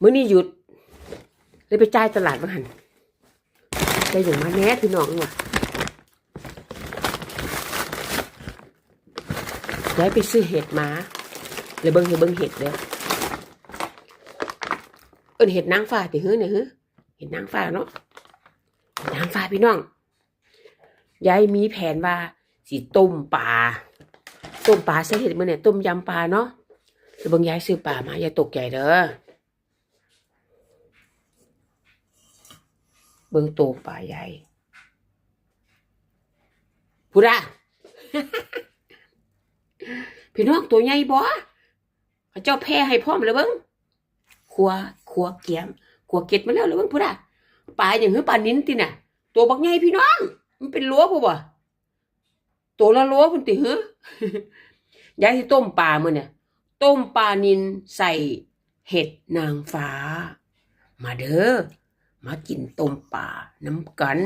ມື້ນີ້ຢຸດ ເລີຍໄປຈ່າຍຕະຫຼາດວ່າຫັ້ນ. ໄດ້ຫຍັງມາແດ່ພີ່ນ້ອງວ່າ ໄດ້ໄປຊື້ເຫັດມາ ແລ້ວເບິ່ງ ໃຫ້ເບິ່ງເຫັດເດີ້. ເອີ້ນເຫັດນາງຟ້າຕິ ເຮີ ນີ້ ເຫັດນາງຟ້າເນາະ ເຫັດນາງຟ້າພີ່ນ້ອງ. ຍາຍມີແຜນວ່າຊິຕົ້ມປາ ຕົ້ມປາໃສ່ເຫັດມື້ນີ້ ຕົ້ມຍຳປາເນາະ. ແລ້ວເບິ່ງ ຍາຍຊື້ປາມາ ຢ່າຕົກໃຈເດີ້. ເບິ່ງໂຕປາໃຫຍ່ ພຸ້ນນະ ພີ່ນ້ອງ ໂຕໃຫຍ່ບໍ່? ເຂົາເຈົ້າແຜ່ໃຫ້ພ້ອມ ແລ້ວເບິ່ງ ຄົວ ຄົວກຽມ ຄົວເກັດມາແລ້ວ ແລ້ວເບິ່ງ ພຸ້ນນະ. ປາຫຍັງ ຫຼື ປານິນຕິນະ ໂຕບັກໃຫຍ່ພີ່ນ້ອງ ມັນເປັນໂລພຸ້ນບໍ່? ໂຕລະໂລພຸ້ນຕິ ຫື? ຍາຍຊິຕົ້ມປາມື້ນີ້ ຕົ້ມປານິນໃສ່ເຫັດນາງຟ້າ. ມາເດີ້ ມາກິນຕົ້ມປານຳກັນ.